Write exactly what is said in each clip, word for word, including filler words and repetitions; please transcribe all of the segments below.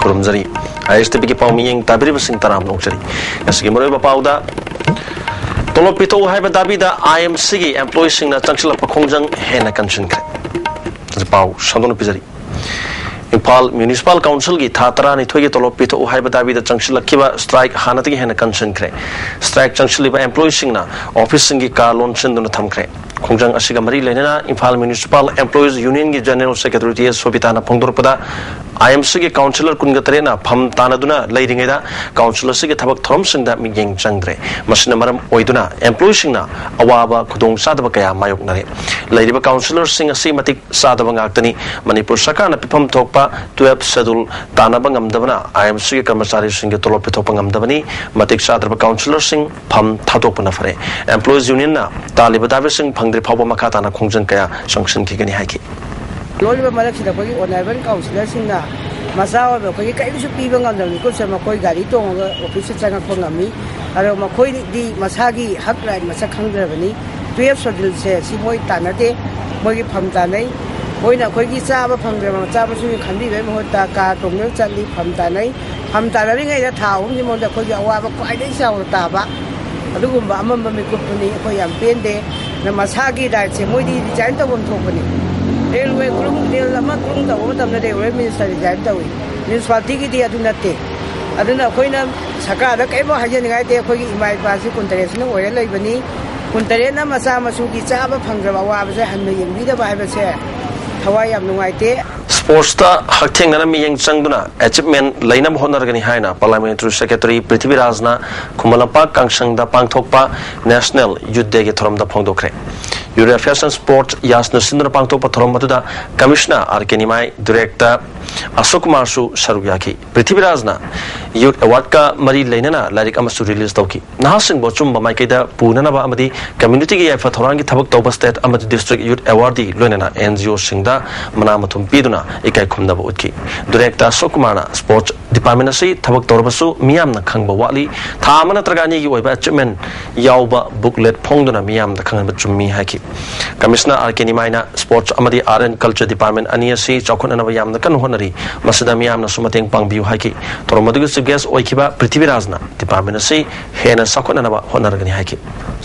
ꯈꯨꯔꯨꯝꯖꯔꯤ꯫ ISTVꯒꯤ ꯄꯥꯎ ꯃꯤꯠꯌꯦꯡ ꯇꯥꯕꯤꯔꯤꯕꯁꯤꯡ ꯇꯔꯥꯝꯅ ꯑꯣꯛꯆꯔꯤ꯫ ꯉꯁꯤꯒꯤ ꯃꯔꯨꯑꯣꯏꯕ ꯄꯥꯎꯗ, ꯇꯣꯂꯣꯞ ꯄꯤꯊꯣꯛꯎ ꯍꯥꯏꯕ ꯗꯥꯕꯤꯗ IMCꯒꯤ employeeꯁꯤꯡꯅ ꯆꯪꯁꯤꯜꯂꯛꯄ ꯈꯣꯡꯖꯪ ꯍꯦꯟꯅ ꯀꯟꯁꯤꯟꯈ꯭ꯔꯦ꯫ ꯄꯥꯎ ꯁꯟꯗꯣꯛꯅ ꯄꯤꯖꯔꯤ꯫ ꯏꯝꯐꯥꯜ Municipal Councilꯒꯤ ꯊꯥ ꯇꯔꯥꯅꯤꯊꯣꯏꯒꯤ ꯇꯣꯂꯣꯞ ꯄꯤꯊꯣꯛꯎ ꯍꯥꯏꯕ ꯗꯥꯕꯤꯗ ꯆꯪꯁꯤꯜꯂꯛꯈꯤꯕ strike ꯍꯥꯟꯅꯗꯒꯤ ꯍꯦꯟꯅ ꯀꯟꯁꯤꯟꯈ꯭ꯔꯦ꯫ Strike ꯆꯪꯁꯤꯜꯂꯤꯕ employeeꯁꯤꯡꯅ officeꯁꯤꯡꯒꯤ ꯀꯥ ꯂꯣꯟꯁꯤꯟꯗꯨꯅ ꯊꯝꯈ꯭ꯔꯦ꯫ ꯈꯣꯡꯖꯪ ꯑꯁꯤꯒ ꯃꯔꯤ ꯂꯩꯅꯅ Imphal Municipal Employees Unionꯒꯤ General Secretary T S ꯁꯣꯕꯤꯇꯥꯅ ꯐꯣꯡꯗꯣꯔꯛꯄꯗ, IMCꯒꯤ councillor ꯀꯨꯟꯒ ꯇꯔꯦꯠꯅ ꯐꯝ ꯇꯥꯅꯗꯨꯅ ꯂꯩꯔꯤꯉꯩꯗ council ꯑꯁꯤꯒꯤ ꯊꯕꯛ ꯊꯧꯔꯝꯁꯤꯡꯗ ꯃꯤꯠꯌꯦꯡ ꯆꯪꯗ꯭ꯔꯦ꯫ ꯃꯁꯤꯅ ꯃꯔꯝ ꯑꯣꯏꯗꯨꯅ employeeꯁꯤꯡꯅ ꯑꯋꯥꯕ ꯈꯨꯗꯣꯡꯆꯥꯗꯕ ꯀꯌꯥ ꯃꯥꯌꯣꯛꯅꯔꯦ꯫ ꯂꯩꯔꯤꯕ councillorꯁꯤꯡ ꯑꯁꯤ ꯃꯇꯤꯛ ꯆꯥꯗꯕ ꯉꯥꯛꯇꯅꯤ꯫ ꯃꯅꯤꯄꯨꯔ ꯁꯔꯀꯥꯔꯅ ꯄꯤꯐꯝ ꯊꯣꯛꯄ twelfth schedule ꯇꯥꯟꯅꯕ ꯉꯝꯗꯕꯅ IMCꯒꯤ ꯀꯔꯃꯆꯥꯔꯤꯁꯤꯡꯒꯤ ꯇꯣꯂꯣꯞ ꯄꯤꯊꯣꯛꯄ ꯉꯝꯗꯕꯅꯤ꯫ ꯃꯇꯤꯛ ꯆꯥꯗ꯭ꯔꯕ councillorꯁꯤꯡ ꯐꯝ ꯊꯥꯗꯣꯛꯄꯅ ꯐꯔꯦ꯫ Employees Unionꯅ ꯇꯥꯜꯂꯤꯕ ꯗꯥꯕꯤꯁꯤꯡ ꯐꯪꯗ꯭ꯔꯤ ꯐꯥꯎꯕ ꯃꯈꯥ ꯇꯥꯅ ꯈꯣꯡꯖꯪ ꯀꯌꯥ ꯆꯪꯁꯤꯟꯈꯤꯒꯅꯤ ꯍꯥꯏꯈꯤ꯫ ꯂꯣꯏꯔꯤꯕ ꯃꯔꯛꯁꯤꯗ ꯑꯩꯈꯣꯏꯒꯤ honourable councillorꯁꯤꯡꯅ ꯃꯆꯥ ꯑꯣꯏꯕ ꯑꯩꯈꯣꯏꯒꯤ ꯀꯔꯤꯝꯁꯨ ꯄꯤꯕ ꯉꯝꯗꯕ ꯃꯤꯀꯨꯞꯁꯦ ꯃꯈꯣꯏ ꯒꯥꯔꯤ ꯇꯣꯡꯉꯒ officeꯇ ꯆꯪꯉꯛꯄ ꯉꯝꯃꯤ꯫ ꯑꯗꯣ ꯃꯈꯣꯏꯗꯤ ꯃꯁꯥꯒꯤ ꯍꯛ right ꯃꯁꯛ ꯈꯪꯗ꯭ꯔꯕꯅꯤ꯫ Twelfth scheduleꯁꯦ ꯁꯤ ꯃꯣꯏ ꯇꯥꯟꯅꯗꯦ, ꯃꯣꯏꯒꯤ ꯐꯝ ꯇꯥꯟꯅꯩ꯫ ꯃꯣꯏꯅ ꯑꯩꯈꯣꯏꯒꯤ ꯆꯥꯕ ꯐꯪꯗ꯭ꯔꯕ ꯃꯆꯥ ꯃꯁꯨꯒꯤ ꯈꯟꯕꯤꯕꯒꯤ ꯃꯍꯨꯠꯇ ꯀꯥ ꯇꯣꯡꯗꯨꯅ ꯆꯠꯂꯤ, ꯐꯝ ꯇꯥꯟꯅꯩ꯫ ꯐꯝ ꯇꯥꯟꯅꯔꯤꯉꯩꯗ ꯊꯥ ꯑꯍꯨꯝꯒꯤ ꯃꯅꯨꯡꯗ ꯑꯩꯈꯣꯏꯒꯤ ꯑꯋꯥꯕ ꯈ꯭ꯋꯥꯏꯗꯒꯤ ꯆꯥꯎꯅ ꯇꯥꯕ ꯑꯗꯨꯒꯨꯝꯕ ꯑꯃꯝꯕ ꯃꯤꯀꯨꯞꯇꯨꯅꯤ꯫ ꯑꯩꯈꯣꯏ ꯌꯥꯝ ꯄꯦꯟꯗꯦ꯫ ꯑꯗꯨꯅ ꯃꯁꯥꯒꯤ rightꯁꯦ ꯃꯣꯏꯗꯤ resign ꯇꯧꯐꯝ ꯊꯣꯛꯄꯅꯤ꯫ Railway ꯀ꯭ꯔꯨꯡ, rail ꯑꯃ ꯀ꯭ꯔꯨꯡ ꯇꯧꯕ ꯃꯇꯝꯗ railway minister resign ꯇꯧꯏ, municipalityꯒꯤꯗꯤ ꯑꯗꯨ ꯅꯠꯇꯦ꯫ ꯑꯗꯨꯅ ꯑꯩꯈꯣꯏꯅ ꯁꯔꯀꯥꯔꯗ ꯀꯔꯤꯝꯐꯥꯎ ꯍꯥꯏꯖꯅꯤꯡꯉꯥꯏ ꯂꯩꯇꯦ꯫ ꯑꯩꯈꯣꯏꯒꯤ ꯏꯃꯥ ꯏꯄꯥꯁꯤ ꯀꯨꯟꯇꯔꯦꯠꯁꯤꯅ ꯑꯣꯏꯔ ꯂꯩꯕꯅꯤ꯫ ꯀꯨꯟꯇꯔꯦꯠꯅ ꯃꯆꯥ ꯃꯁꯨꯒꯤ ꯆꯥꯕ ꯐꯪꯗ꯭ꯔꯕ ꯑꯋꯥꯕꯁꯦ ꯍꯟꯅ ꯌꯦꯡꯕꯤꯗꯕ ꯍꯥꯏꯕꯁꯦ ꯊꯋꯥꯏ ꯌꯥꯝ ꯅꯨꯡꯉꯥꯏꯇꯦ꯫ Sportsꯇ ꯍꯛꯊꯦꯡꯅꯅ ꯃꯤꯠꯌꯦꯡ ꯆꯪꯗꯨꯅ achievement ꯂꯩꯅꯕ ꯍꯣꯠꯅꯔꯒꯅꯤ ꯍꯥꯏꯅ Parliamentary Secretary ꯄ꯭ꯔꯤꯊꯤꯕꯤꯔꯥꯖꯅ ꯈꯨꯃꯟ ꯂꯝꯄꯥꯛ ꯀꯥꯡꯁꯪꯗ ꯄꯥꯡꯊꯣꯛꯄ National Youth Dayꯒꯤ ꯊꯧꯔꯝꯗ ꯐꯣꯡꯗꯣꯛꯈ꯭ꯔꯦ꯫ Youth Affairs and Sports ꯌꯥꯁꯅ ꯁꯤꯟꯗꯨꯅ ꯄꯥꯡꯊꯣꯛꯄ ꯊꯧꯔꯝ ꯑꯗꯨꯗ Commissioner R K ꯅꯤꯃꯥꯏ, Director ꯑꯁꯣꯛ ꯀꯨꯃꯥꯔꯁꯨ ꯁꯔꯨꯛ ꯌꯥꯈꯤ꯫ ꯄ꯭ꯔꯤꯊꯤꯕꯤꯔꯥꯖꯅ Youth Awardꯀ ꯃꯔꯤ ꯂꯩꯅꯅ ꯂꯥꯏꯔꯤꯛ ꯑꯃꯁꯨ release ꯇꯧꯈꯤ꯫ ꯅꯍꯥꯁꯤꯡꯕꯨ ꯑꯆꯨꯝꯕ ꯃꯥꯏꯀꯩꯗ ꯄꯨꯅꯅꯕ ꯑꯃꯗꯤ communityꯒꯤ ꯌꯥꯏꯐ ꯊꯧꯔꯥꯡꯒꯤ ꯊꯕꯛ ꯇꯧꯕ state ꯑꯃꯗꯤ district youth awardee ꯂꯣꯏꯅꯅ NGOꯁꯤꯡꯗ ꯃꯅꯥ ꯃꯊꯨꯝ ꯄꯤꯗꯨꯅ ꯏꯀꯥꯏ ꯈꯨꯝꯅꯕ ꯎꯠꯈꯤ꯫ Director ꯑꯁꯣꯛ ꯀꯨꯃꯥꯔꯅ sports department ꯑꯁꯤ ꯊꯕꯛ ꯇꯧꯔꯕꯁꯨ ꯃꯤꯌꯥꯝꯅ ꯈꯪꯕ ꯋꯥꯠꯂꯤ꯫ ꯊꯥ ꯑꯃ ꯅꯠꯇ꯭ꯔꯒ ꯑꯅꯤꯒꯤ ꯑꯣꯏꯕ achievement ꯌꯥꯎꯕ booklet ꯐꯣꯡꯗꯨꯅ ꯃꯤꯌꯥꯝꯗ ꯈꯪꯍꯟꯕ ꯆꯨꯝꯃꯤ ꯍꯥꯏꯈꯤ꯫ ꯀꯃꯤꯁꯅꯔ ꯑꯥꯔ ꯀꯦ ꯅꯤꯃꯥꯏꯅ ꯁ꯭ꯄꯣꯔꯠꯁ ꯑꯃꯗꯤ ꯑꯥꯔꯠ ꯑꯦꯟ ꯀꯜꯆꯔ ꯗꯤꯄꯥꯔꯠꯃꯦꯟꯠ ꯑꯅꯤ ꯑꯁꯤ ꯆꯥꯎꯈꯠꯅꯅꯕ ꯌꯥꯝꯅ ꯀꯟꯅ ꯍꯣꯠꯅꯔꯤ, ꯃꯁꯤꯗ ꯃꯤꯌꯥꯝꯅꯁꯨ ꯃꯇꯦꯡ ꯄꯥꯡꯕꯤꯌꯨ ꯍꯥꯏꯈꯤ꯫ ꯊꯧꯔꯝ ꯑꯗꯨꯒꯤ ꯆꯤꯐ ꯒꯦꯁ ꯑꯣꯏꯈꯤꯕ ꯄ꯭ꯔꯤꯊꯤꯕꯤꯔꯥꯖꯅ ꯗꯤꯄꯥꯔꯠꯃꯦꯟꯠ ꯑꯁꯤ ꯍꯦꯟꯅ ꯆꯥꯎꯈꯠꯅꯅꯕ ꯍꯣꯠꯅꯔꯒꯅꯤ ꯍꯥꯏꯈꯤ꯫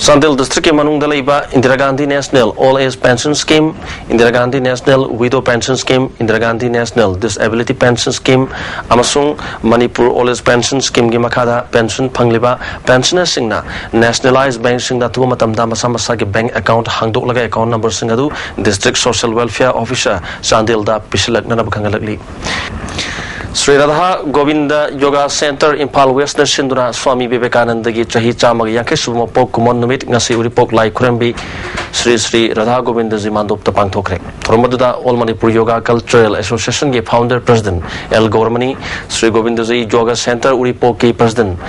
ꯆꯥꯟꯗꯦꯜ ꯗꯤꯁꯇ꯭ꯔꯤꯛꯀꯤ ꯃꯅꯨꯡꯗ ꯂꯩꯕ Indira Gandhi National Old Age Pension Scheme, Indira Gandhi National Widow Pension Scheme, Indira Gandhi National Disability Pension Scheme ꯑꯃꯁꯨꯡ ꯃꯅꯤꯄꯨꯔ ꯑꯣꯜ ꯑꯦꯖ ꯄꯦꯟꯁꯟ ꯁ꯭ꯀꯤꯝꯒꯤ ꯃꯈꯥꯗ ꯄꯦꯟꯁꯟ ꯐꯪꯂꯤꯕ ꯄꯦꯟꯁꯅꯔꯁꯤꯡꯅ ꯅꯦꯁꯅꯦꯂꯥꯏꯖ ꯕꯦꯡꯁꯤꯡꯗ ꯑꯊꯨꯕ ꯃꯇꯝꯗ ꯃꯁꯥ ꯃꯁꯥꯒꯤ ꯕꯦꯡꯛ ꯑꯦꯀꯥꯎꯟꯠ ꯍꯥꯡꯗꯣꯛꯂꯒ ꯑꯦꯀꯥꯎꯟꯠ ꯅꯝꯕꯔꯁꯤꯡ ꯑꯗꯨ ꯗꯤꯁꯇ꯭ꯔꯤꯛ ꯁꯣꯁꯤꯌꯦꯜ ꯋꯦꯜꯐꯤꯌꯔ ꯑꯣꯐꯤꯁꯔ ꯆꯥꯟꯗꯦꯜꯗ ꯄꯤꯁꯤꯜꯂꯛꯅꯅꯕ ꯈꯪꯍꯜꯂꯛꯂꯤ꯫ ꯁ꯭ꯔꯤ ꯔꯥꯙꯥ ꯒꯣꯕꯤꯟꯗ ꯌꯣꯒꯥ ꯁꯦꯟꯇꯔ ꯏꯝꯐꯥꯜ ꯋꯦꯁꯅ ꯁꯤꯟꯗꯨꯅ ꯁ꯭ꯋꯥꯃꯤ ꯕꯤꯕꯦꯀꯥꯅꯟꯗꯒꯤ ꯆꯍꯤ ꯆꯥꯝꯃꯒ ꯌꯥꯡꯈꯩ ꯁꯨꯕ ꯃꯄꯣꯛ ꯀꯨꯝꯑꯣꯟ ꯅꯨꯃꯤꯠ ꯉꯁꯤ ꯎꯔꯤꯄꯣꯛ ꯂꯥꯏ ꯈꯨꯔꯝꯕꯤ ꯁ꯭ꯔꯤ ꯁ꯭ꯔꯤ ꯔꯥꯙꯥ ꯒꯣꯕꯤꯟꯗꯖꯤ ꯃꯥꯟꯗꯣꯞꯇ ꯄꯥꯡꯊꯣꯛꯈ꯭ꯔꯦ꯫ ꯊꯧꯔꯝ ꯑꯗꯨꯗ ꯑꯣꯜ ꯃꯅꯤꯄꯨꯔ ꯌꯣꯒꯥ ꯀꯜꯆꯔꯦꯜ ꯑꯦꯁꯣꯁꯤꯌꯦꯁꯟꯒꯤ founder president L Gouramani, Shri Govindaji yoga centre ꯎꯔꯤꯄꯣꯛꯀꯤ president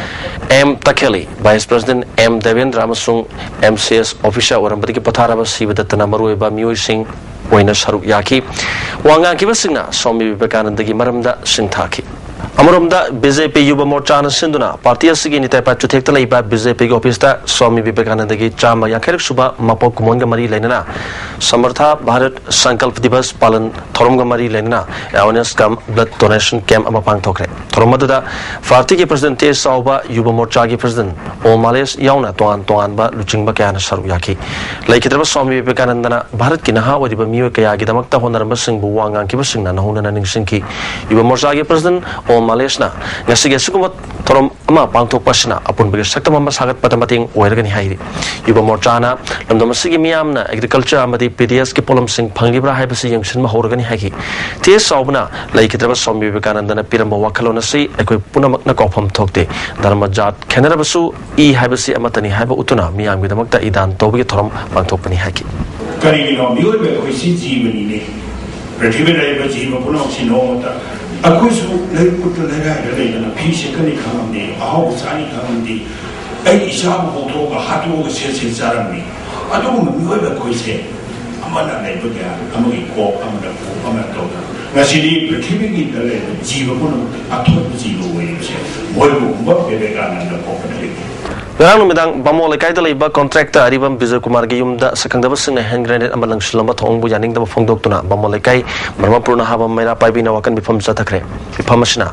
M Takhelei, vice president M Debendra ꯑꯃꯁꯨꯡ ꯑꯦꯝ ꯁꯤ ꯑꯦꯁ ꯑꯣꯐꯤꯁꯔ ꯑꯣꯏꯔꯝꯕꯗꯒꯤ ꯄꯣꯊꯥꯔꯕ ꯁꯤꯕ ꯗꯠꯇꯅ ꯃꯔꯨꯑꯣꯏꯕ ꯃꯤꯑꯣꯏꯁꯤꯡ ꯑꯣꯏꯅ ꯁꯔꯨꯛ ꯌꯥꯈꯤ꯫ ꯋꯥ ꯉꯥꯡꯈꯤꯕꯁꯤꯡꯅ ꯁ꯭ꯋꯥꯃꯤ ꯕꯤꯕꯦꯀꯥꯅꯟꯗꯒꯤ ꯃꯔꯝꯗ ꯁꯤꯡꯊꯥꯈꯤ꯫ ꯑꯃꯔꯣꯝꯗ, ꯕꯤ ꯖꯦ ꯄꯤ ꯌꯨꯕ ꯃꯣꯔꯆꯥꯅ ꯁꯤꯟꯗꯨꯅ ꯄꯥꯔꯇꯤ ꯑꯁꯤꯒꯤ ꯅꯤꯇꯥꯏ ꯄꯥꯏ ꯆꯨꯊꯦꯛꯇ ꯂꯩꯕ ꯕꯤ ꯖꯦ ꯄꯤꯒꯤ ꯑꯣꯐꯤꯁꯇ ꯁ꯭ꯋꯥꯃꯤ ꯕꯤꯕꯦꯀꯥꯅꯟꯗꯒꯤ ꯆꯥꯝꯃ ꯌꯥꯡꯈꯩꯔꯛ ꯁꯨꯕ ꯃꯄꯣꯛ ꯀꯨꯝꯑꯣꯟꯒ ꯃꯔꯤ ꯂꯩꯅꯅ ꯁꯃꯔꯊꯥ ꯚꯥꯔꯠ ꯁꯪꯀꯜꯞ ꯗꯤꯕꯁ ꯄꯥꯂꯟ ꯊꯧꯔꯝꯒ ꯃꯔꯤ ꯂꯩꯅꯅ ꯑꯦꯋꯥꯔꯅꯦꯁ ꯀꯝ ꯕ꯭ꯂꯗ ꯗꯣꯅꯦꯁꯟ ꯀꯦꯝꯞ ꯑꯃ ꯄꯥꯡꯊꯣꯛꯈ꯭ꯔꯦ꯫ ꯊꯧꯔꯝ ꯑꯗꯨꯗ ꯄꯥꯔꯇꯤꯒꯤ ꯄ꯭ꯔꯁꯤꯗꯦꯟꯠ ꯇꯦꯖ ꯆꯥꯎꯕ, ꯌꯨꯕ ꯃꯣꯔꯆꯥꯒꯤ ꯄ꯭ꯔꯁꯤꯗꯦꯟꯠ ꯑꯣ ꯃꯥꯂꯦꯁ ꯌꯥꯎꯅ ꯇꯣꯉꯥꯟ ꯇꯣꯉꯥꯟꯕ ꯂꯨꯆꯤꯡꯕ ꯀꯌꯥꯅ ꯁꯔꯨꯛ ꯌꯥꯈꯤ꯫ ꯂꯩꯈꯤꯗ꯭ꯔꯕ ꯁ꯭ꯋꯥꯃꯤ ꯕꯤꯕꯦꯀꯥꯅꯟꯗꯅ ꯚꯥꯔꯠꯀꯤ ꯅꯍꯥ ꯑꯣꯏꯔꯤꯕ ꯃꯤꯑꯣꯏ ꯀꯌꯥꯒꯤꯗꯃꯛꯇ ꯍꯣꯠꯅꯔꯝꯕꯁꯤꯡꯕꯨ ꯋꯥ ꯉꯥꯡꯈꯤꯕꯁꯤꯡꯅ ꯅꯧꯍꯧꯅꯅ ꯅꯤꯡꯁꯤꯡꯈꯤ꯫ ꯌꯨꯕ ꯃꯣꯔꯆꯥꯒꯤ ꯄ꯭ꯔꯁꯤꯗꯦꯟꯠ ꯑꯣ ꯃꯥꯂꯦꯁꯅ ꯉꯁꯤꯒꯤ ꯑꯁꯤꯒꯨꯝꯕ ꯊꯧꯔꯝ ꯑꯃ ꯄꯥꯡꯊꯣꯛꯄ ꯑꯁꯤꯅ ꯑꯄꯨꯟꯕꯒꯤ ꯁꯛꯇꯝ ꯑꯃ ꯁꯥꯒꯠꯄꯗ ꯃꯇꯦꯡ ꯑꯣꯏꯔꯒꯅꯤ ꯍꯥꯏꯔꯤ꯫ ꯌꯨꯕ ꯃꯣꯔꯆꯥꯅ ꯂꯝꯗꯝ ꯑꯁꯤꯒꯤ ꯃꯤꯌꯥꯝꯅ ꯑꯦꯒ꯭ꯔꯤꯀꯜꯆꯔ ꯑꯃꯗꯤ ꯄꯤ ꯗꯤ ꯑꯦꯁꯀꯤ ꯄꯣꯠꯂꯝꯁꯤꯡ ꯐꯪꯂꯤꯕ꯭ꯔꯥ ꯍꯥꯏꯕꯁꯤ ꯌꯦꯡꯁꯤꯟꯕ ꯍꯧꯔꯒꯅꯤ ꯍꯥꯏꯈꯤ꯫ ꯇꯦꯖ ꯆꯥꯎꯕꯅ ꯂꯩꯈꯤꯗ꯭ꯔꯕ ꯁ꯭ꯋꯥꯃꯤ ꯕꯤꯕꯦꯀꯥꯅꯟꯗꯅ ꯄꯤꯔꯝꯕ ꯋꯥꯈꯜꯂꯣꯟ ꯑꯁꯤ ꯑꯩꯈꯣꯏ ꯄꯨꯝꯅꯃꯛꯅ ꯀꯥꯎꯐꯝ ꯊꯣꯛꯇꯦ꯫ ꯙꯔꯃ ꯖꯥꯠ ꯈꯦꯠꯅꯔꯕꯁꯨ ꯏ ꯍꯥꯏꯕꯁꯤ ꯑꯃꯠꯇꯅꯤ ꯍꯥꯏꯕ ꯎꯠꯇꯨꯅ ꯃꯤꯌꯥꯝꯒꯤꯗꯃꯛꯇ ꯏ ꯗꯥꯟ ꯇꯧꯕꯒꯤ ꯊꯧꯔꯝ ꯄꯥꯡꯊꯣꯛꯄꯅꯤ ꯍꯥꯏꯈꯤ꯫ ꯀꯔꯤꯒꯤꯅꯣ? ꯃꯤꯑꯣꯏꯕ ꯑꯩꯈꯣꯏꯁꯤ ꯖꯤꯕꯅꯤꯅꯦ꯫ ꯄ꯭ꯔꯤꯊꯤꯕꯤꯗ ꯂꯩꯔꯤꯕ ꯖꯤꯕ ꯄꯨꯝꯅꯃꯛꯁꯤ ꯅꯣꯡꯃꯇ ꯑꯩꯈꯣꯏꯁꯨ ꯂꯩꯔꯛ ꯄꯨꯠꯇ ꯂꯩꯔꯥꯏꯗ ꯂꯩꯗꯅ ꯐꯤ ꯁꯦꯠꯀꯅꯤ ꯈꯪꯉꯝꯗꯦ, ꯑꯍꯥꯎꯕ ꯆꯥꯅꯤ ꯈꯪꯉꯝꯗꯦ꯫ ꯑꯩ ꯏꯆꯥꯕꯨ ꯄꯣꯛꯊꯣꯛꯑꯒ ꯍꯥꯠꯇꯣꯛꯑꯒ ꯁꯦꯠ ꯁꯦꯠ ꯆꯥꯔꯝꯃꯤ꯫ ꯑꯗꯨꯒꯨꯝꯕ ꯃꯤꯑꯣꯏꯕ ꯑꯩꯈꯣꯏꯁꯦ ꯑꯃꯅ ꯂꯩꯕ ꯀꯌꯥ, ꯑꯃꯒꯤ ꯀꯣꯛ, ꯑꯃꯅ ꯀꯣꯛ, ꯑꯃꯅ ꯇꯧꯗꯅ ꯉꯁꯤꯗꯤ ꯄ꯭ꯔꯤꯊꯤꯕꯤꯒꯤꯗ ꯂꯩꯕ ꯖꯤꯕ ꯄꯨꯝꯅꯃꯛꯇ ꯑꯊꯣꯠꯄ ꯖꯤꯕ ꯑꯣꯏꯔꯤꯕꯁꯦ ꯃꯣꯏꯒꯨꯝꯕ ꯕꯤꯕꯦꯀꯥꯅꯟꯗ ꯄꯣꯛꯄꯗꯒꯤ꯫ ꯉꯔꯥꯡ ꯅꯨꯃꯤꯗꯥꯡ ꯕꯥꯃꯣꯟ ꯂꯩꯀꯥꯏꯗ ꯂꯩꯕ ꯀꯣꯟꯇ꯭ꯔꯦꯛꯇ ꯑꯔꯤꯕꯝ ꯕꯤꯖꯣꯏ ꯀꯨꯃꯥꯔꯒꯤ ꯌꯨꯝꯗ ꯁꯛꯈꯪꯗꯕꯁꯤꯡꯅ ꯍꯦꯟ ꯒ꯭ꯔꯦꯅꯦꯗ ꯑꯃ ꯂꯪꯁꯤꯜꯂꯝꯕ ꯊꯧꯑꯣꯡꯕꯨ ꯌꯥꯅꯤꯡꯗꯕ ꯐꯣꯡꯗꯣꯛꯇꯨꯅ ꯕꯥꯃꯣꯟ ꯂꯩꯀꯥꯏ ꯕ꯭ꯔꯍꯃꯄꯨꯔ ꯅꯍꯥꯕꯝ ꯃꯩꯔꯥ ꯄꯥꯏꯕꯤꯅ ꯋꯥꯀꯟ ꯃꯤꯐꯝ ꯆꯠꯊꯈ꯭ꯔꯦ꯫ ꯃꯤꯐꯝ ꯑꯁꯤꯅ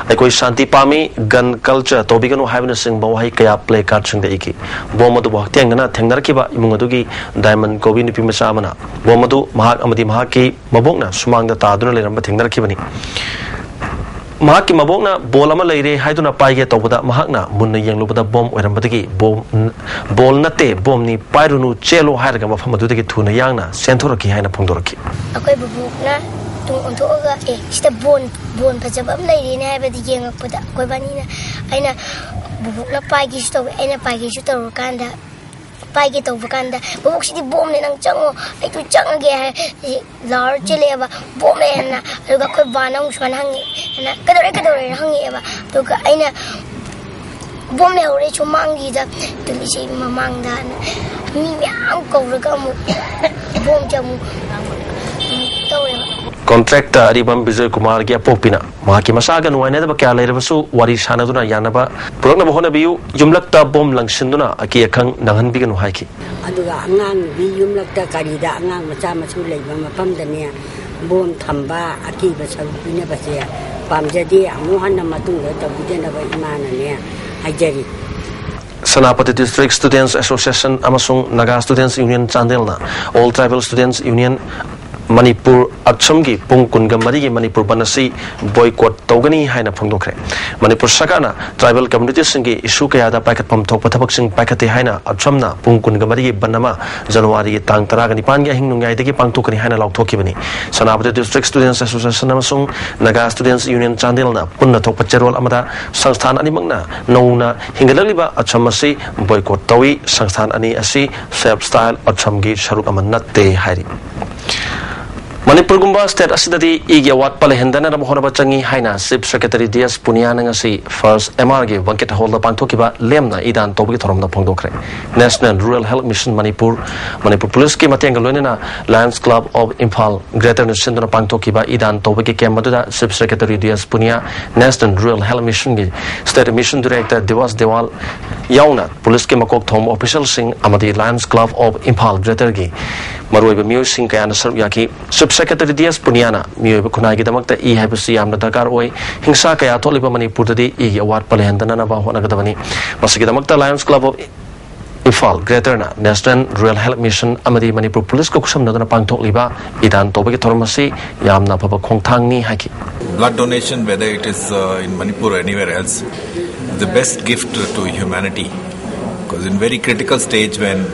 "ꯑꯩꯈꯣꯏ ꯁꯥꯟꯇꯤ ꯄꯥꯝꯃꯤ, gun culture ꯇꯧꯕꯤꯒꯅꯨ" ꯍꯥꯏꯕꯅꯆꯤꯡꯕ ꯋꯥꯍꯩ ꯀꯌꯥ placard ꯁꯤꯡꯗ ꯏꯈꯤ꯫ ꯕꯣꯝ ꯑꯗꯨꯕꯨ ꯍꯛꯊꯦꯡꯅꯅ ꯊꯦꯡꯅꯔꯛꯈꯤꯕ ꯏꯃꯨꯡ ꯑꯗꯨꯒꯤ ꯗꯥꯏꯃꯟ ꯀꯧꯕꯤ ꯅꯨꯄꯤ ꯃꯆꯥ ꯑꯃꯅ ꯕꯣꯝ ꯑꯗꯨ ꯃꯍꯥꯛ ꯑꯃꯗꯤ ꯃꯍꯥꯛꯀꯤ ꯃꯕꯣꯛꯅ ꯁꯨꯃꯥꯡꯗ ꯇꯥꯗꯨꯅ ꯂꯩꯔꯝꯕ ꯊꯦꯡꯅꯔꯛꯈꯤꯕꯅꯤ꯫ ꯃꯍꯥꯛꯀꯤ ꯃꯕꯣꯛꯅ ꯕꯣꯜ ꯑꯃ ꯂꯩꯔꯦ ꯍꯥꯏꯗꯨꯅ ꯄꯥꯏꯒꯦ ꯇꯧꯕꯗ, ꯃꯍꯥꯛꯅ ꯃꯨꯟꯅ ꯌꯦꯡꯂꯨꯕꯗ ꯕꯣꯝ ꯑꯣꯏꯔꯝꯕꯗꯒꯤ, "ꯕꯣꯝ, ꯕꯣꯜ ꯅꯠꯇꯦ, ꯕꯣꯝꯅꯤ, ꯄꯥꯏꯔꯨꯅꯨ, ꯆꯦꯜꯂꯣ" ꯍꯥꯏꯔꯒ ꯃꯐꯝ ꯑꯗꯨꯗꯒꯤ ꯊꯨꯅ ꯌꯥꯡꯅ ꯆꯦꯟꯊꯣꯔꯛꯈꯤ ꯍꯥꯏꯅ ꯐꯣꯡꯗꯣꯔꯛꯈꯤ꯫ ꯑꯩꯈꯣꯏ ꯕꯨꯕꯣꯛꯅ ꯇꯨꯡ ꯑꯣꯟꯊꯣꯛꯑꯒ, "ꯑꯦ, ꯁꯤꯗ ꯕꯣꯟ, ꯕꯣꯟ ꯐꯖꯕ ꯑꯃ ꯂꯩꯔꯦꯅꯦ" ꯍꯥꯏꯕꯗꯤ ꯌꯦꯡꯉꯛꯄꯗ, ꯑꯩꯈꯣꯏꯕꯥꯅꯤꯅ, ꯑꯩꯅ ꯕꯨꯕꯣꯛꯅ ꯄꯥꯏꯒꯦꯁꯨ ꯇꯧꯋꯦ, ꯑꯩꯅ ꯄꯥꯏꯒꯦꯁꯨ ꯇꯧꯔꯀꯥꯟꯗ, ꯄꯥꯏꯒꯦ ꯇꯧꯕ ꯀꯥꯟꯗ, "ꯕꯨꯕꯣꯛ, ꯁꯤꯗꯤ ꯕꯣꯝꯅꯦ, ꯅꯪ ꯆꯪꯉꯣ, ꯑꯩꯁꯨ ꯆꯪꯉꯒꯦ" ꯍꯥꯏ, ꯂꯥꯎꯔ ꯆꯦꯜꯂꯛꯑꯦꯕ, "ꯕꯣꯝꯅꯦꯅ"꯫ ꯑꯗꯨꯒ ꯑꯩꯈꯣꯏ ꯕꯥꯅ ꯑꯃꯨꯛ ꯁꯨꯃꯥꯏꯅ ꯍꯪꯉꯛꯑꯦ, ꯑꯩꯅ, "ꯀꯩꯗꯧꯔꯦ, ꯀꯩꯗꯧꯔꯦꯅ?" ꯍꯪꯉꯛꯑꯦꯕ꯫ ꯑꯗꯨꯒ ꯑꯩꯅ, "ꯕꯣꯝ ꯂꯩꯍꯧꯔꯦ ꯁꯨꯃꯥꯡꯒꯤꯗ, ꯇꯨꯂꯤꯁꯦ ꯃꯃꯥꯡꯗ"ꯅ ꯃꯤ ꯃꯌꯥꯝ ꯀꯧꯔꯒ ꯑꯃꯨꯛ ꯕꯣꯝꯁꯦ ꯑꯃꯨꯛ, ꯑꯃꯨꯛ ꯇꯧꯔꯦꯕ꯫ ꯀꯣꯟꯇ꯭ꯔꯦꯛꯇ ꯑꯔꯤꯕꯝ ꯕꯤꯖꯣꯏ ꯀꯨꯃꯥꯔꯒꯤ ꯑꯄꯣꯛꯄꯤꯅ ꯃꯍꯥꯛꯀꯤ ꯃꯆꯥꯒ ꯅꯨꯡꯉꯥꯏꯅꯗꯕ ꯀꯌꯥ ꯂꯩꯔꯕꯁꯨ ꯋꯥꯔꯤ ꯁꯥꯟꯅꯗꯨꯅ ꯌꯥꯅꯕ ꯄꯨꯔꯛꯅꯕ ꯍꯣꯠꯅꯕꯤꯌꯨ, ꯌꯨꯝꯂꯛꯇ ꯕꯣꯝ ꯂꯪꯁꯤꯟꯗꯨꯅ ꯑꯀꯤ ꯑꯈꯪ ꯅꯪꯍꯟꯕꯤꯒꯅꯨ ꯍꯥꯏꯈꯤ꯫ ꯑꯗꯨꯒ ꯑꯉꯥꯡ ꯅꯨꯄꯤ ꯌꯨꯝꯂꯛꯇ ꯀꯔꯤꯗ ꯑꯉꯥꯡ ꯃꯆꯥ ꯃꯁꯨ ꯂꯩꯕ ꯃꯐꯝꯗꯅꯦ, ꯕꯣꯝ ꯊꯝꯕ, ꯑꯀꯤꯕ ꯁꯔꯨꯛ ꯄꯤꯅꯕꯁꯦ ꯄꯥꯝꯖꯗꯦ꯫ ꯑꯃꯨꯛ ꯍꯟꯅ ꯃꯇꯨꯡꯗ ꯇꯧꯕꯤꯗꯅꯕ ꯏꯃꯥꯅꯅꯦ ꯍꯥꯏꯖꯔꯤ꯫ ꯁꯦꯅꯥꯄꯇꯤ District Students Association ꯑꯃꯁꯨꯡ Naga Students Union ꯆꯥꯟꯗꯦꯜꯅ All Tribal Students Union Manipur ꯑꯆꯝꯒꯤ ꯄꯨꯡ ꯀꯨꯟꯒ ꯃꯔꯤꯒꯤ ꯃꯅꯤꯄꯨꯔ ꯕꯟ ꯑꯁꯤ boycott ꯇꯧꯒꯅꯤ ꯍꯥꯏꯅ ꯐꯣꯡꯗꯣꯛꯈ꯭ꯔꯦ꯫ ꯃꯅꯤꯄꯨꯔ ꯁꯔꯀꯥꯔꯅ tribal communityꯁꯤꯡꯒꯤ issue ꯀꯌꯥꯗ ꯄꯥꯏꯈꯠꯐꯝ ꯊꯣꯛꯄ ꯊꯕꯛꯁꯤꯡ ꯄꯥꯏꯈꯠꯇꯦ ꯍꯥꯏꯅ ꯑꯆꯝꯅ ꯄꯨꯡ ꯀꯨꯟꯒ ꯃꯔꯤꯒꯤ ꯕꯟ ꯑꯃ ꯖꯅꯋꯥꯔꯤꯒꯤ ꯇꯥꯡ ꯇꯔꯥꯒ ꯅꯤꯄꯥꯟꯒꯤ ꯑꯍꯤꯡ ꯅꯣꯡꯌꯥꯏꯗꯒꯤ ꯄꯥꯡꯊꯣꯛꯀꯅꯤ ꯍꯥꯏꯅ ꯂꯥꯎꯊꯣꯛꯈꯤꯕꯅꯤ꯫ ꯁꯦꯅꯥꯄꯇꯤ District Students Association ꯑꯃꯁꯨꯡ Naga Students Union ꯆꯥꯟꯗꯦꯜꯅ ꯄꯨꯟꯅ ꯊꯣꯛꯄ ꯆꯦꯔꯣꯜ ꯑꯃꯗ ꯁꯪꯁꯊꯥꯟ ꯑꯅꯤꯃꯛꯅ ꯅꯧꯅ ꯍꯤꯡꯒꯠꯂꯛꯂꯤꯕ ꯑꯆꯝ ꯑꯁꯤ boycott ꯇꯧꯏ꯫ ꯁꯪꯁꯊꯥꯟ ꯑꯅꯤ ꯑꯁꯤ self style ꯑꯆꯝꯒꯤ ꯁꯔꯨꯛ ꯑꯃ ꯅꯠꯇꯦ ꯍꯥꯏꯔꯤ꯫ ꯃꯅꯤꯄꯨꯔꯒꯨꯝꯕ ꯁ꯭ꯇꯦꯠ ꯑꯁꯤꯗꯗꯤ ꯏꯒꯤ ꯑꯋꯥꯠꯄ ꯂꯩꯍꯟꯗꯅꯕ ꯍꯣꯠꯅꯕ ꯆꯪꯏ ꯍꯥꯏꯅ ꯆꯤꯐ ꯁꯦꯀ꯭ꯔꯦꯇꯔꯤ ꯗꯤ ꯑꯦꯁ ꯄꯨꯅꯤꯌꯥꯅ ꯉꯁꯤ ꯐꯥꯔꯁ ꯑꯦꯝ ꯑꯥꯔꯒꯤ ꯕꯟꯀꯦꯠ ꯍꯣꯜꯗ ꯄꯥꯡꯊꯣꯛꯈꯤꯕ ꯂꯦꯝꯅ ꯏ ꯗꯥꯟ ꯇꯧꯕꯒꯤ ꯊꯧꯔꯝꯗ ꯐꯣꯡꯗꯣꯛꯈ꯭ꯔꯦ꯫ National rural health mission Manipur, Manipur ꯄꯨꯂꯤꯁꯀꯤ ꯃꯇꯦꯡꯒ ꯂꯣꯏꯅꯅ ꯂꯥꯌꯟꯁ ꯀ꯭ꯂꯕ ꯑꯣꯐ ꯏꯝꯐꯥꯜ ꯒ꯭ꯔꯦꯇꯔꯅ ꯁꯤꯟꯗꯨꯅ ꯄꯥꯡꯊꯣꯛꯈꯤꯕ ꯏ ꯗꯥꯟ ꯇꯧꯕꯒꯤ ꯀꯦꯝꯞ ꯑꯗꯨꯗ chief secretary D S Puniya, national rural health ꯃꯤꯁꯟꯒꯤ state mission director Diwas Dewal ꯌꯥꯎꯅ ꯄꯨꯂꯤꯁꯀꯤ ꯃꯀꯣꯛ ꯊꯣꯡꯕ ꯑꯣꯐꯤꯁꯤꯌꯦꯜꯁꯤꯡ ꯑꯃꯗꯤ ꯂꯥꯌꯟꯁ ꯀ꯭ꯂꯕ ꯑꯣꯐ ꯏꯝꯐꯥꯜ ꯒ꯭ꯔꯦꯇꯔꯒꯤ ꯃꯔꯨꯑꯣꯏꯕ ꯃꯤꯑꯣꯏꯁꯤꯡ ꯀꯌꯥꯅ ꯁꯔꯨꯛ ꯌꯥꯈꯤ꯫ ꯆꯤꯐ ꯁꯦꯀ꯭ꯔꯦꯇꯔꯤ ꯗꯤ ꯑꯦꯁ ꯄꯨꯅꯤꯌꯥꯅ ꯃꯤꯑꯣꯏꯕ ꯈꯨꯟꯅꯥꯏꯒꯤꯗꯃꯛꯇ ꯏ ꯍꯥꯏꯕꯁꯤ ꯌꯥꯝꯅ ꯗꯔꯀꯥꯔ ꯑꯣꯏ꯫ ꯍꯤꯡꯁꯥ ꯀꯌꯥ ꯊꯣꯛꯂꯤꯕ ꯃꯅꯤꯄꯨꯔꯗꯗꯤ ꯏꯒꯤ ꯑꯋꯥꯠꯄ ꯂꯩꯍꯟꯗꯅꯅꯕ ꯍꯣꯠꯅꯒꯗꯕꯅꯤ꯫ ꯃꯁꯤꯒꯤꯗꯃꯛꯇ ꯂꯥꯌꯟꯁ ꯀ꯭ꯂꯕ ꯑꯣꯐ ꯏꯝꯐꯥꯜ ꯒ꯭ꯔꯦꯇꯔꯅ ꯅꯦꯁꯅꯦꯜ ꯔꯨꯔꯦꯜ ꯍꯦꯜꯊ ꯃꯤꯁꯟ ꯑꯃꯗꯤ ꯃꯅꯤꯄꯨꯔ ꯄꯨꯂꯤꯁꯀ ꯈꯨꯠꯁꯝꯅꯗꯨꯅ ꯄꯥꯡꯊꯣꯛꯂꯤꯕ ꯏ ꯗꯥꯟ ꯇꯧꯕꯒꯤ ꯊꯧꯔꯝ ꯑꯁꯤ ꯌꯥꯝꯅ ꯑꯐꯕ ꯈꯣꯡꯊꯥꯡꯅꯤ ꯍꯥꯏꯈꯤ꯫ Blood donation, whether it is uh, in Manipur or anywhere else, is the best gift to humanity. Because in very critical stage when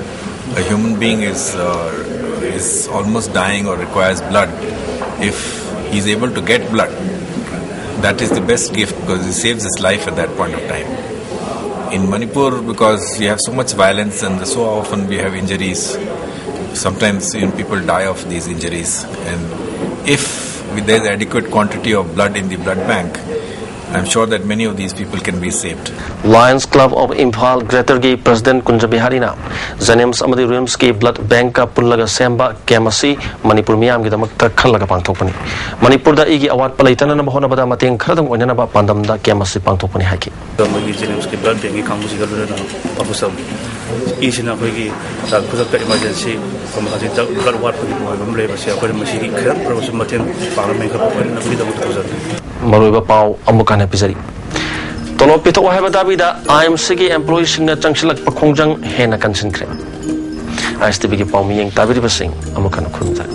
a human being is uh, is almost dying or requires blood, if he's able to get blood, that is the best gift because it saves his life at that point of time. In Manipur, because you have so much violence and so often we have injuries, sometimes even people die of these injuries. And if there's adequate quantity of blood in the blood bank, I'm sure that many of these people can be saved. Lions club of Imphal ꯒ꯭ꯔꯦꯇꯔꯒꯤ president Kunj ꯕꯤꯍꯥꯔꯤꯅ JNIMS ꯑꯃꯗꯤ ꯔꯤꯝꯁꯀꯤ blood ꯕꯦꯡꯛꯀ ꯄꯨꯜꯂꯒ ꯁꯦꯝꯕ camp ꯑꯁꯤ ꯃꯅꯤꯄꯨꯔ ꯃꯤꯌꯥꯝꯒꯤꯗꯃꯛꯇ ꯈꯜꯂꯒ ꯄꯥꯡꯊꯣꯛꯄꯅꯤ꯫ ꯃꯅꯤꯄꯨꯔꯗ ꯏꯒꯤ ꯑꯋꯥꯠꯄ ꯂꯩꯇꯅꯅꯕ ꯍꯣꯠꯅꯕꯗ ꯃꯇꯦꯡ ꯈꯔꯗꯪ ꯑꯣꯏꯅꯅꯕ ꯄꯥꯟꯗꯝꯗ ꯀꯦꯝꯞ ꯑꯁꯤ ꯄꯥꯡꯊꯣꯛꯄꯅꯤ ꯍꯥꯏꯈꯤ꯫ ꯃꯣꯏꯒꯤ ꯖꯦꯅꯤꯝꯁꯀꯤ ꯕ꯭ꯂꯗ ꯕꯦꯡꯛꯀꯤ ꯀꯥꯡꯕꯨꯁꯤꯒ ꯂꯣꯏꯅꯅ ꯄꯥꯡꯊꯣꯛꯆꯕꯅꯤ꯫ ꯏꯁꯤꯅ ꯑꯩꯈꯣꯏꯒꯤ ꯈꯨꯗꯛꯇ ꯏꯃꯥꯔꯖꯦꯟꯁꯤ ꯃꯈꯜꯁꯤ ꯕ꯭ꯂꯗ ꯋꯥꯠꯄꯒꯤ ꯑꯣꯏꯕ ꯑꯃ ꯂꯩꯕꯁꯦ ꯑꯩꯈꯣꯏꯅ ꯃꯁꯤꯒꯤ ꯈꯤꯇꯪ ꯑꯣꯏꯔꯕꯁꯨ ꯃꯇꯦꯡ ꯄꯥꯡꯅꯕꯒꯤꯗꯃꯛꯇ ꯇꯧꯖꯕꯅꯤ꯫ ꯃꯔꯨꯑꯣꯏꯕ ꯄꯥꯎ ꯑꯃꯨꯛ ꯍꯟꯅ ꯄꯤꯖꯔꯤ꯫ ꯇꯣꯂꯣꯞ ꯄꯤꯊꯣꯛꯑꯣ ꯍꯥꯏꯕ ꯗꯥꯕꯤꯗ ꯑꯥꯏ ꯑꯦꯝ ꯁꯤꯒꯤ ꯑꯦꯝꯄ꯭ꯂꯣꯌꯤꯁꯤꯡꯅ ꯆꯪꯁꯤꯜꯂꯛꯄ ꯈꯣꯡꯖꯪ ꯍꯦꯟꯅ ꯀꯟꯁꯤꯟꯈ꯭ꯔꯦ꯫ ꯑꯥꯏ ꯑꯦꯁ ꯇꯤ ꯚꯤꯒꯤ ꯄꯥꯎ ꯃꯤꯠꯌꯦꯡ ꯇꯥꯕꯤꯔꯤꯕꯁꯤꯡ ꯑꯃꯨꯛ ꯍꯟꯅ ꯈꯨꯔꯨꯝꯖꯔꯤ꯫